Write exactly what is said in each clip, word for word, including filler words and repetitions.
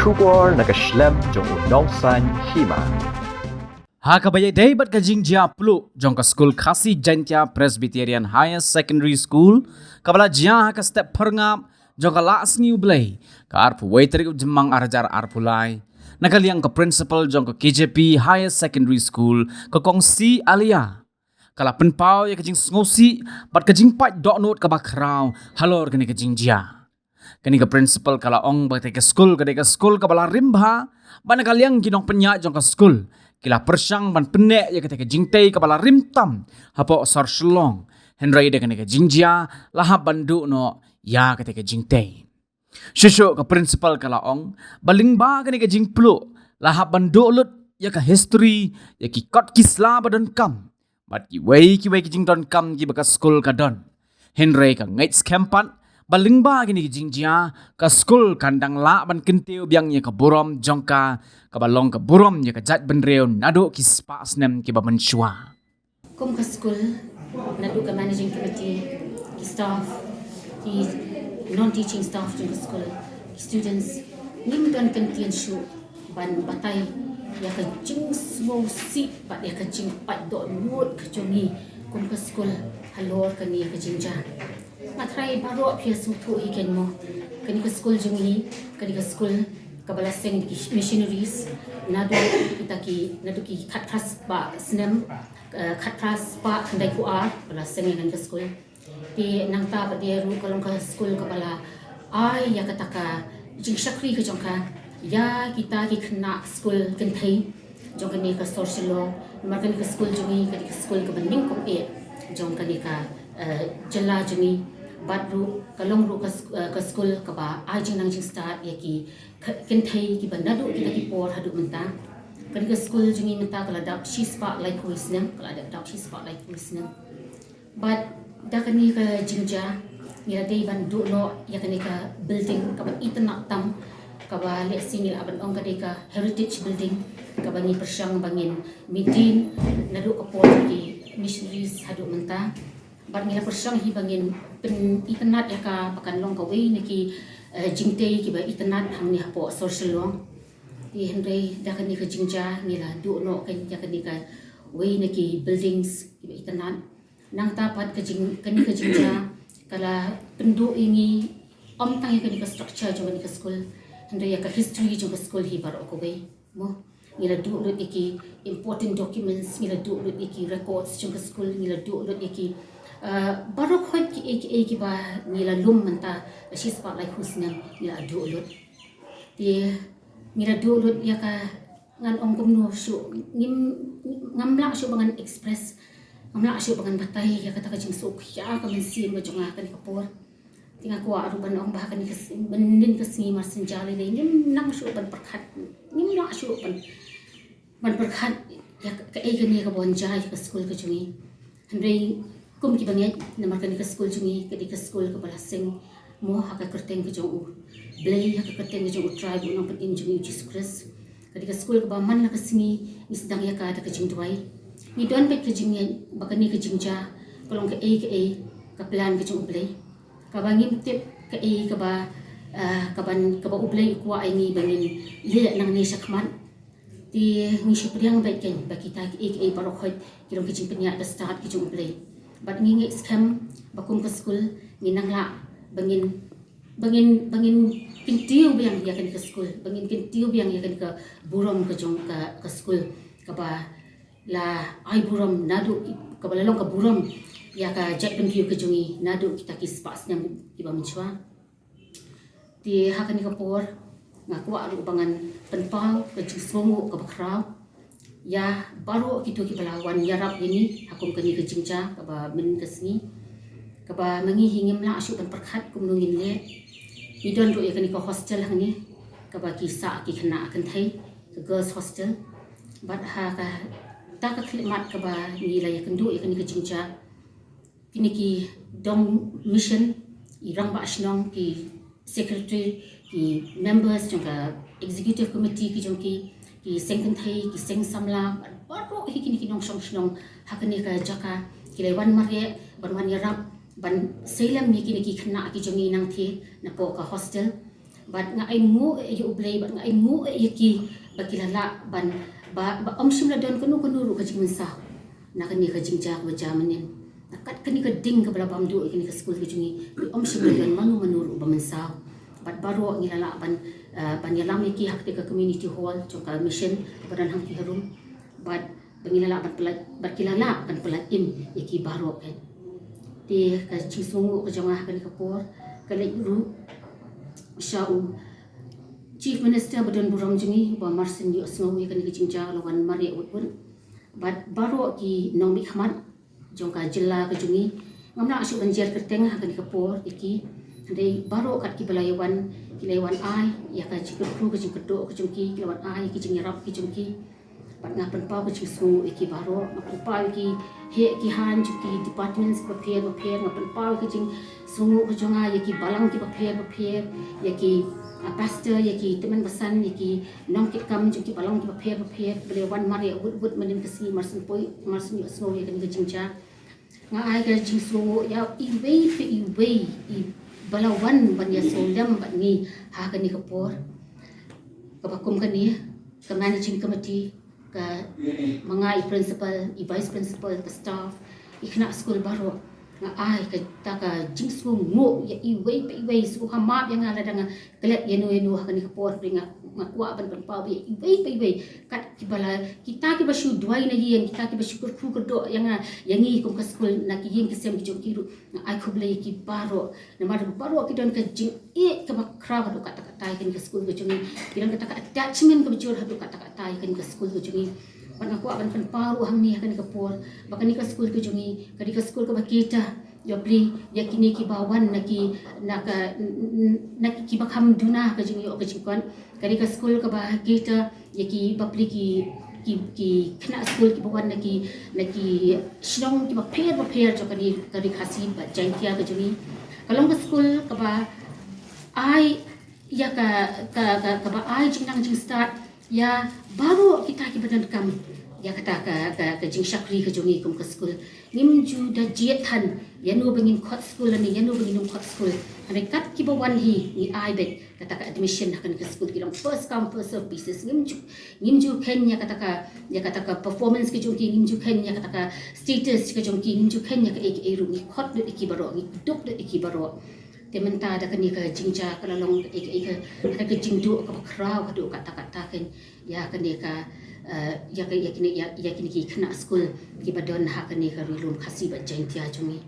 Khubor na ka shlem jong u Nongsaiñ Hima. Ha kaba ïadei bad ka jingjia pluh jong ka skul Khasi Jaiñtia Presbyterian Higher Secondary School, kaba la jia ha ka step phyrngap jong ka Lah Sngi U Blei, ka arphew wei tarik u Jymmang ar hajar arphew lai, na ka liang ka principal jong ka K J P Higher Secondary School, ka Kong C Alia, ka la pynpaw ïa ka jingsngewsih bad ka jingpait dohnud kaba khraw halor kane ka jingjia. Kane ka principal ka la ong ba kata ka skul ka dei ka skul kaba la rim bha, bad na ka liang ki nongpynïaid jong ka skul ki la pyrshang ban pynneh ïa kata ka jingtei kaba la rim tam hapoh sor Shillong. Hynrei da kane ka jingjia la hap ban duh noh ïa kata ka jingtei. Shuh shuh ka principal ka la ong ba lyngba kane ka jingpluh la hap ban duh lut ïa ka history, ïa ki kot ki sla ba donkam, bad kiwei kiwei ki jingdonkam kiba ka skul ka don. Hynrei ka ngeit skhem pat ba lyngba kine ki jingjia, ka skul kan dang lah ban kyntiew biang ïa ka burom jong ka, kaba long ka burom ïa ka jaitbynriew naduh ki spah snem kiba mynshuwa. Kum ka skul, naduh ka managing committee, ki staff, ki non-teaching staff jong ka skul, ki students, ngim don kyntien shuh ban batai ïa ka jingsngewsih bad ïa ka jingpait dohnud ka jong ngi kum ka skul halor kane ka jingjia. Nga tharai baroh phi sngewthuh hi kein mo, kane ka skul jong ngi ka dei ka skul kaba la seng da ki missionaries naduh kita ki, naduh ki khatphra spah snem, eh, khatphra spah khyndai phew ar ba la seng ïa kane ka skul. Te nangta pat de ruh ka long ka skul kaba la ai ïa kata ka jingshakri ka jong ka ïa kita ki khynnah skul kynthei jong kane ka sor Shillong. Namar kane ka skul jong ngi ka dei ka skul kaba nyngkong eh jong kane ka, eh, jylla jong ngi. Bad ruh ka long ruh ka sk-, eh, ka skul kaba ai jingnang jingstad ïa ki k-, kynthei kiba naduh kita ki por haduh mynta. Kane ka skul jong ngi mynta ka la dap shispah laiphew snem, ka la dap, dap shispah laiphew snem. Bad da kane ka jingjia ngi la dei ban duh noh ïa kane ka building kaba itynnad tam, kaba lehse ngi lah ban ong ka dei ka heritage building, kaba ngi pyrshang ba ngin maintain naduh ka por ki missionaries haduh mynta. Bad ngi la pyrshang hi ba ngin pynitynnad ïa ka ba kan long kawei na ki, eh, jingtei kiba itynnad hangne hapoh sor Shillong. Te hynrei da kane ka jingjia ngi la duh noh ïa kane kawei na ki buildings kiba itynnad. Nangta pat ka jing, kane ka jingjia ka la pynduh ïa ngi ym tang ïa kane ka structure jong kane ka skul, hynrei ïa ka history jong ka skul hi baroh kawei. Mo, ngi la duh lut ïa ki important documents, ngi la duh lut ïa ki records jong ka skul, ngi la duh lut ïa ki, uh, baroh khoit kiei kiei kiba ngi la lum mynta la shispah laiphew snem ngi la duh lut. Te ngi la duh lut ïa ka, ngan ong kumno shuh, ngim, ngam lah shuh ba ngan express, ngam lah shuh ba ngan batai ïa kata ka jingsngewkhia ka mynsiem ka jong nga kane ka por. Te nga kwah ruh ban ong ba ha kane ka s-, mynnin ka sngi marsynja lei lei ngim nang shuh ban pyrkhat, ngim lah shuh ban, ban pyrkhat ïa ka, kaei kane kaba wan jia ïa ka skul ka jong ngi. Hynrei kum kiba ngeit, namar kane ka skul jong ngi ka dei ka skul kaba la seng mo ha ka kyrteng ka jong U Blei, ha ka kyrteng ka jong U Trai bad U Nongpynim jong ngi U Jisu Khrist. Ka dei ka skul kaba man la ka sngi ngi sdang ïa ka da ka jingduwai. Ngi don beit ka jingngeit ba kane ka jingjia ka long kaei kaei ka plan ka jong U Blei. Kaba ngim tip kaei kaba, ah, kaban, kaba U Blei u kwah ïa ngi ba ngin leh nangne shakhmat. Te ngi shu pdiang beit kein ba kita kiei kiei baroh khoit ki long ki jingpynïaid bastad ki jong U Blei. Bad ngi ngeit skhem ba kum ka skul ngin nang lah ba ngin, ba ngin, ba ngin kyntiew biang ïa kane ka skul, ba ngin kyntiew biang ïa kane ka burom ka jong ka, ka skul kaba la ai burom naduh ki, kaba la long ka burom ïa ka jaitbynriew ka jong ngi naduh kita ki spah snem kiba mynshuwa. Te ha kane ka por nga kwah ruh ba ngan pynpaw ka jingsngewnguh kaba khraw ïa baroh kito kiba la wan ïarap ïa ngi ha kum kane ka jingjia kaba mynnin ka sngi, kaba ma ngi hi ngim lah shuh ban pyrkhat kumno ngin leh. Ngi don ruh ïa kane ka hostel hangne kaba ki sah ki khynnah kynthei, ka girls hostel. Bad ha kata ka khyllipmat kaba ngi la ïakynduh ïa kane ka jingjia, kine ki dong mission, i rangbah shnong, ki secretary, ki members jong ka executive committee ki jong ki, ki seng kynthei, ki seng samla, baroh hi kine ki nongshong shnong ha kane ka jaka ki la wan mareh ban wan ïarap ban sei lem ïa kine ki khynnah ki jong ngi nangtei napoh ka hostel. Bad nga ainguh ïa U Blei, bad nga ainguh ïa ki ba ki la lah ban, ba, ba ym shym la don kano kano ruh ka jingmynsaw na kane ka jingjia ba jia mynnin. Na kat kane ka ding kaba la bam duh ïa kane ka skul ka jong ngi, ym shym la don mano mano ruh ba mynsaw. Bad baroh ngi la lah ban, eh, ban ïalam ïa ki ha kata ka community hall jong ka mission ba don hangtei harum. Bad ba ngi la lah ban pyllait, bad ki la lah ban pyllait im ïa ki baroh kan. Te ka jingsngewnguh ka jong nga ha kane ka por ka leit ruh sha u Chief Minister ba don burom jong ngi, Bah Marsien Ïohsngew, ïa kane ka jingjia la wan mareh wut wut. Bad baroh ki nongmihkhmat jong ka jylla ka jong ngi, ngam lah shuh ban jer kyrteng ha kane ka por ïa ki. Hynrei baroh kat kiba la ïa wan, ki la ïa wan ai ïa ka jingkyrkhu ka jingkyrdoh ka jong ki, ki la wan ai ïa ki jingïarap ki jong ki. Bad nga pynpaw ka jingsngewnguh ïa ki baroh, nga pynpaw ïa ki heh ki hain jong ki departments bapher bapher, nga pynpaw ïa ka jingsngewnguh ka jong nga ïa ki balang ki bapher bapher, ïa ki, ah, pastor, ïa ki tymmen basan, ïa ki nongkitkam jong ki balang ki bapher bapher ba la wan mareh wut wut mynnin ka sngi. Marsien poi, Marsien Ïohsngew, ïa kane ka jingjia nga ai ka jingsngewnguh ïa iwei pa iwei i ba la wan ban ïasngewlem bad ngi ha kane ka por. Kaba kum kane, ka managing committee, ka, ma nga i principal, i vice principal, ka staff, i khynnah skul baroh, nga ai kata ka jingsngewnguh ïa iwei pa iwei. Sngewbha map ïa nga lada nga klet ïano ïano ha kane ka por, hynrei nga, nga kwah ban pynpaw ïa iwei pa iwei. Kat kiba la, kita kiba shu duwai na ïing, kita kiba shu kyrkhu kyrdoh ïa nga, ïa ngi kum ka skul, na ki ïing ki sem ki jong ki ruh, nga ai khublei ïa ki baroh. Namar baroh ki don ka jingïeit kaba khraw haduh katta katta ïa kane ka skul ka jong ngi. Ki don kata ka attachment kaba jur haduh katta katta ïa kane ka skul ka jong ngi. Bad nga kwah ban pynpaw ruh hangne ha kane ka por ba kane ka skul ka jong ngi ka dei ka skul kaba kita ïa pli ïa kine kiba wan na ki, na ka, na ki, kiba kham duna ka jingïoh ka jingkot. Ka dei ka skul kaba kita ïa ki bapli ki, ki, ki khynnah skul kiba wan na ki, na ki shnong kiba pher bapher jong ka ri, ka ri Khasi bad Jaintia ka jong ngi. Ka long ka skul kaba ai ïa ka, ka, ka, kaba ai jingnang jingstad ïa baroh kita kiba donkam ïa kata ka, ka, ka jingshakri ka jong ngi kum ka skul. Ngim ju da jied than ïano ba ngin khot skul lane ïano ba ngin ym khot skul. Hynrei kat kiba wan hi ngi ai beit kata ka admission ha kane ka skul. Ki long first come first serve basis. Ngim ju, ngim ju kheiñ ïa kata ka, ïa kata ka performance ka jong ki, ngim ju kheiñ ïa kata ka status ka jong ki, ngim ju kheiñ ïa kaei kaei ruh. Ngi khot lut ïa ki baroh, ngi kdup lut ïa ki baroh. Te mynta da kane ka jingjia ka la long kaei kaei ka, ka jingduh kaba khraw haduh katta katta kan ïa kane ka, eh, ïa ka, ïa kine, ïa, ïa kine ki khynnah skul kiba don ha kane ka Ri Lum Khasi bad Jaintia jong ngi.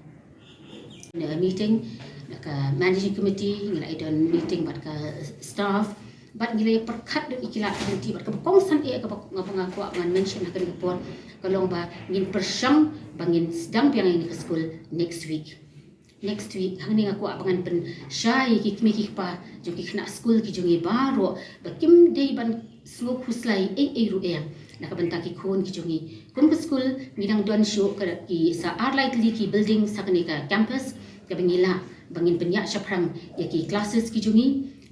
Na meeting na ka managing committee, ngi la ïa don meeting bad ka staff, bad ngi la ïa pyrkhat lut ïa ki lad ki lynti, bad kaba kongsan eh kaba nga, ba nga kwah ban mention ha kane ka por ka long ba ngin pyrshang ba ngin sdang biang ïa kane ka skul next week. Next week, hangne nga kwah ba ngan pynshai ïa ki kmie ki kpa jong ki khynnah skul ki jong ngi baroh ba kim dei ban sngewkhuslai ei ei ruh ïa na ka bynta ki khun ki jong ngi. Kum ka skul ngi dang don shuh ka ki sa ar lai tylli ki building ha kane ka campus, kaba ngi lah ba ngin pynïaid shaphrang ïa ki classes ki jong ngi.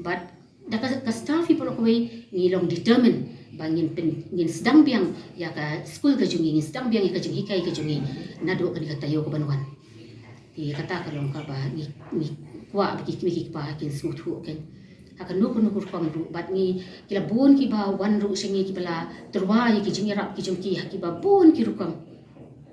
Bad da ka, ka staff hi baroh kawei ngi long determine ba ngin pyn, ngin sdang biang ïa ka skul ka jong ngi, ngin sdang biang ïa ka jinghikai ka jong ngi naduh kane ka taïew kaban wan. Te kata ka long kaba ngi, ngi kwah ba ki kmie ki kpa kin sngewthuh kan. Ha kano kano ka rukom ruh, bad ngi, ki la bun kiba wan ruh sha ngi kiba la tyrwa ïa ki jingïarap ki jong ki ha kiba bun ki rukom.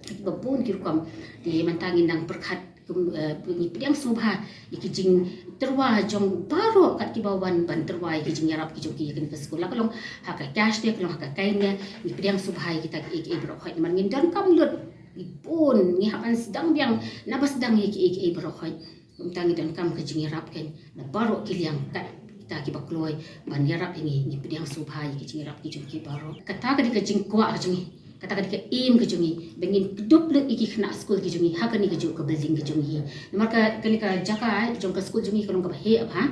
Ha kiba bun ki rukom. Te mynta ngin nang pyrkhat kum, eh, ngi pdiang sngewbha ïa ki jingtyrwa jong baroh kat kiba wan ban tyrwa ïa ki jingïarap ki jong ki ïa kane ka skul. La ka long ha ka cash ne, ka long ha ka kind ne, ngi pdiang sngewbha ïa kita kiei kiei baroh hoi. Namar ngin donkam lut, ngi bun, ngi hap ban sdang biang, naba sdang ïa kiei kiei baroh hoi. Kumta ngi donkam ka jingïarap kan na baroh ki liang, kat kita kiba kloi ban ïarap ïa ngi, ngi pdiang sngewbha ïa ki jingïarap ki jong ki baroh. Kata ka dei ka jingkwah ka jong ngi. Kata ka dei ka aim ka jong ngi, ba ngin kdup lut ïa ki khynnah skul ki jong ngi ha kane kajuh ka building ka jong ngi. Namar ka, kane ka jaka, eh, jong ka skul jong ngi ka long kaba heh bha.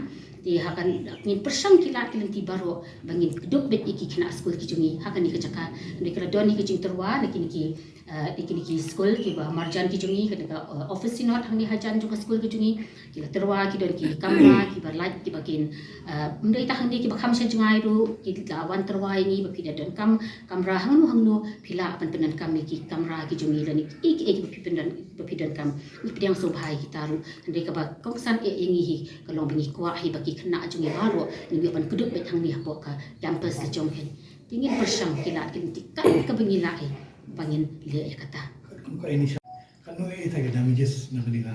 Te ha kan, ngin pyrshang ki lad ki lynti baroh ba ngin kdup lut ïa ki khynnah skul ki jong ngi ha kane ka jaka. Hynrei ka la don hi ka jingtyrwa na kine ki, eh, na kine ki skul kiba marjan ki jong ngi, kane ka, eh, office synod hangne hajan jong ka skul ki jong ngi. Ki la tyrwa, ki don ki kamra kiba lait kiba kin, eh, ym dei tang hangne, kiba kham sha jngai ruh ki la wan tyrwa ïa ngi ba phi da donkam kamra hangno hangno, phi lah ban pyndonkam ïa ki kamra ki jong ngi lane kiei kiei kiba phi pyndon, ba phi donkam. Ngi pdiang sngewbha ïa kita ruh. Hynrei kaba kongsan eh ïa ngi hi ka long ba ngi kwah hi ba ki Khynnah jong ngi baroh ngim ïoh ban kdup beit hangne hapoh ka campus ka jong ngi. Te ngin pyrshang ki lad ki lynti kat kaba ngi lah, eh, ba ngin leh ïa kata. Kat kum ka initial, katno ïa ka damages na kane ka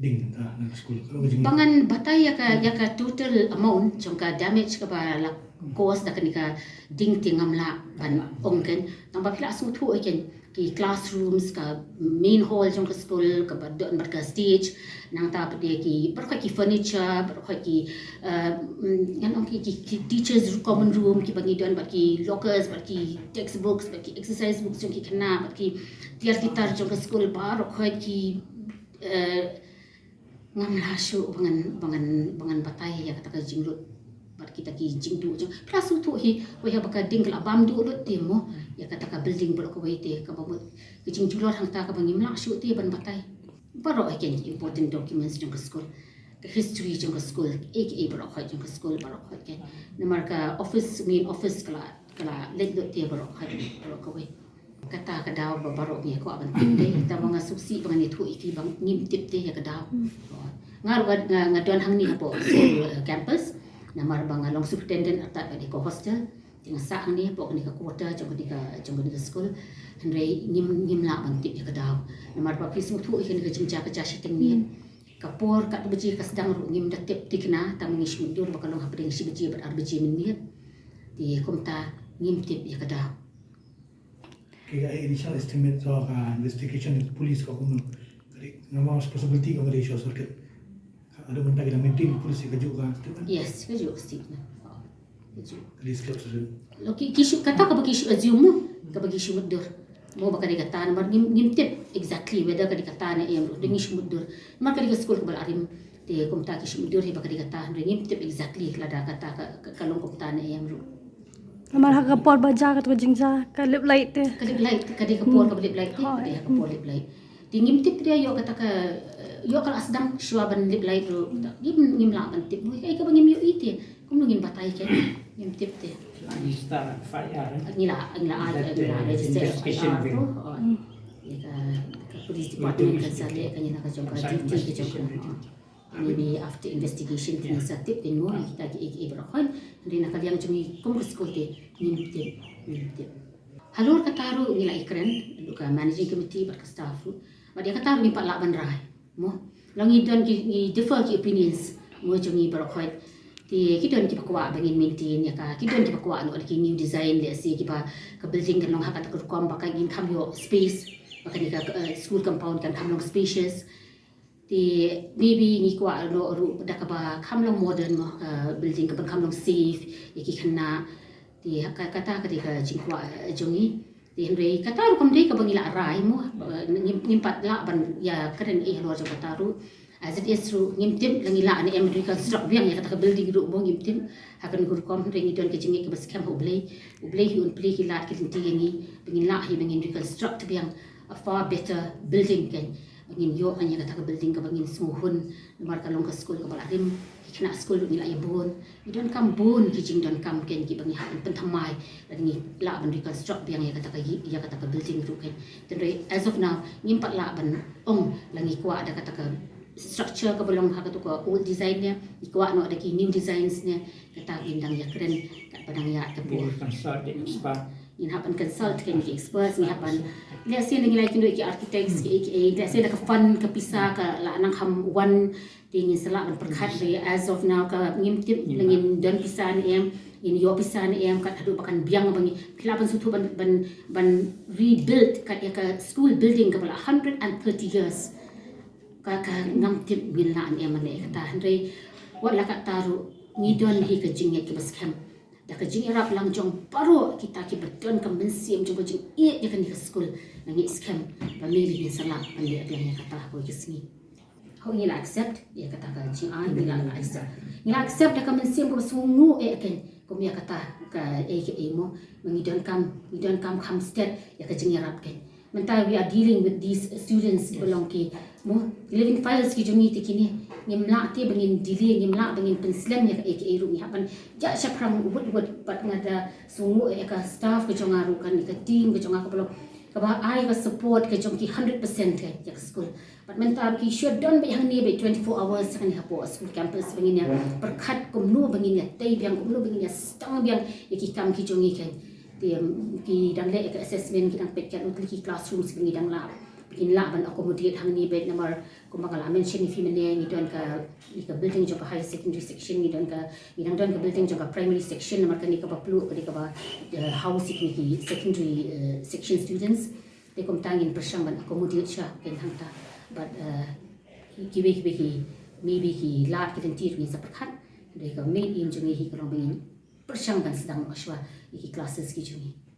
ding, ah, na ka skul. Katno ka jing- Ba ngan batai ïa ka, ïa ka total amount jong ka damage kaba la cause da kane ka ding te ngam lah ban ong kein. Tang ba phi la sngewthuh kein, ki classrooms, ka main hall jong ka skul, kaba don bad ka stage, nangta pat de ki, baroh khoit ki furniture, baroh khoit ki, uh, mm, ngan ong ki, ki, ki teachers common room, kiba ngi don bad ki lockers, bad ki textbooks, bad ki exercise books jong ki khynnah, bad ki tiar ki tar jong ka skul, baroh khoit ki, uh, ngam lah shuh ba ngan, ba ngan, ba ngan batai ïa kata ka jinglut bad kita ki jingduh jong. Phi la sngewthuh hi, wei haba ka ding ka la bam duh lut te mo, ïa kata ka building baroh kawei te, kaba mut ka jingjulor hangta kaba ngim lah shuh te ban batai. Baroh hi kein ki important documents jong ka skul, ka history jong ka skul, eh, eh, baroh khoit jong ka skul, baroh khoit kein. Namar ka office, main office ka la, ka la leit lut te baroh khoit, baroh kawei. Kata ka daw ba baroh ngi kwah ban tip te, tang ba nga sngewsih ba ngan ïathuh ïa phi ba ngim tip te ïa ka daw. Nga ruh nga, nga don hangne hapoh school, eh, campus, namar ba nga long superintendent artat ba dei ka hostel. Te nga sah hangne hapoh kane ka quarter jong kane ka, jong kane ka school. Hynrei ngim, ngim lah ban tip ïa ka daw. Namar ba phi sngewthuh ïa kane ka jingjia ka jia shiteng miet. Ka por katno baje ka sdang ruh ngim da tip thikna, tang ngi shu mutdur ba ka long hapdeng shi baje bad ar baje mynmiet. Te kumta ngim tip ïa ka daw. Ka initial estimate jong ka investigation jong ka police ka kumno? Ka dei, namar possibility ka dei short circuit. Ka dei mynta ki la maintain police kajuh ka statement? Yes, kajuh ka statement. Oh, kajuh. Ka dei short circuit. Lo ki, ki shu, kata kaba ki shu assume mo, kaba ki shu mutdur. Mo ba ka dei kata, namar ngim, ngim tip exactly whether ka dei kata ne em ruh, dei ngi shu mutdur. Namar ka dei ka skul kaba la rim, te kumta ki shu mutdur hi ba ka dei kata, hynrei ngim tip exactly lada kata ka, ka, ka long kumta ne em ruh. Namar ha ka por ba jia kata ka jingjia, ka lip light te. Ka lip light, ka dei ka por kaba lip light te, ka dei ha ka por lip light. Te ngim tip te ïoh kata ka, ïoh ka la sdang shuwa ban lip light ruh. Ngim, ngim lah ban tip. Mo, kaei kaba ngim ïohi te. Kumno ngin batai kein, ngim tip te. Register F I R, eh? Ngi la, ngi la, ngi la register F I R tu. Oh. Ïa ka, ka police department kan sa leh ka, ïa na ka jong ka duty ka jong ka. Maybe after investigation te ngin sa tip kein mo, kita ki, ki, ki baroh khoit. Hynrei na ka liang jong ngi kum ka skul te ngim tip, ngim tip. Halor kata ruh ngi la ïakren, ka managing committee bad ka staff ruh. Bad ïa kata ruh ngim pat lah ban rai. Mo, long ngi don ki, ngi differ ki opinions mo jong ngi baroh khoit. Te ki don kiba kwah ba ngin maintain ïa ka, ki don kiba kwah noh da ki new design, lehse kiba ka building kan long ha kata ka rukom ba ka ngin kham ïoh space, ba kane ka, eh, school compound kan kham long spacious. Te maybe ngi kwah noh ruh da kaba kham long modern mo, ka building kaban kham long safe ïa ki khynnah. Te ha ka, kata ka dei ka jingkwah, eh, jong ngi. Te hynrei kata ruh kam dei kaba ngi la rai mo, eh, ngim, ngim pat lah ban ïakren ei halor jong kata ruh. As it is ruh ngim tip la ngi lah ne em reconstruct biang ïa kata ka building ruh mo, ngim tip. Ha kane ka rukom hynrei ngi don ka jingngeit kaba skhem ha U Blei. U Blei hi un plie ki lad ki lynti ïa ngi ba ngin lah hi ba ngin reconstruct biang a far better building kein. Ba ngin ïoh ïa kata ka building kaba ngin sngewhun, namar ka long ka skul kaba la rim, ki khynnah skul ruh ngi la ïa bun. Ngi donkam bun ki jingdonkam kein kiba ngi hap ban pynthymmai lada ngi lah ban reconstruct biang ïa kata ka, ïa kata ka building ruh kein. Te hynrei as of now ngim pat lah ban ong la ngi kwah da kata ka structure kaba long ha katu ka old design ne, ngi kwah noh da ki new designs ne. Kata ngin dang ïakren katba dang ïaid ka por. We'll consult the expert. Ngin hap ban consult kein ki experts, ngin hap ban, lehse ngi la ïakynduh ki architects, ki, ki, lehse da ka fund ka pisa ka la nang kham wan, te ngin sa lah ban pyrkhat. Hynrei as of now ka ngim tip la ngin don pisa ne em, ngin ïoh pisa ne em, kat haduh ba kan biang ba ngi, phi lah ban sngewthuh ban, ban, ban rebuild kat ïa ka school building kaba la hundred and thirty years. Ka, ka ngam tip ngin lah ne em ne kata. Hynrei wat la kata ruh ngi don hi ka jingngeit kaba skhem da ka jingïarap lang jong baroh kita kiba don ka mynsiem jong ka jingïeit ïa kane ka skul. Nga ngeit skhem ba maybe ngin sa lah ban leh biang ïa kata ha kawei ka sngi. Ho, ngi la accept ïa kata ka jingai, ngi la, la accept. Ngi la accept da ka mynsiem kaba sngewnguh eh kein. Kum ïa kata ka, eh, ka, eh, mo, ngi donkam, ngi donkam kham stet ïa ka jingïarap kein. Mynta we are dealing with these students kiba long ki, mo, living files ki jong ngi te kine. Ngim lah te ba ngin delay, ngim lah ba ngin pynslem ïa kaei kaei ruh, ngi hap ban ïaid shaphrang wut wut. Bad nga da sngewnguh ïa ka staff ka jong nga ruh, kane ka team ka jong nga kaba long kaba ai ka support ka jong ki hundred percent ka ïa ka skul. Bad mynta ki shu don beit hangne beit twenty-four hours hangne hapoh skul campus ba ngin ïa pyrkhat kumno ba ngin ïa tei biang, kumno ba ngin ïa sdang biang ïa ki kam ki jong ngi kein. Te, um, ki dang leh ïa ka assessment, ki dang peit kat u tylli ki classrooms ba ngi dang lah, ba kin lah ban accommodate hangne beit namar kumba nga la mention ïa phi mynne, ngi don ka, ngi ka building jong ka higher secondary section, ngi don ka, ngi dang don ka building jong ka primary section, namar kane kaba pluh ka dei kaba, eh, house ïa kine ki secondary, eh, section students. Te kumta ngin pyrshang ban accommodate sha kein hangta. Bad, eh, ki, kiwei kiwei ki, maybe ki lad ki lynti ruh ngin sa pyrkhat. Dei ka main aim jong ngi hi ka long ba ngin pyrshang ban sdang noh shuwa ïa ki classes ki jong ngi.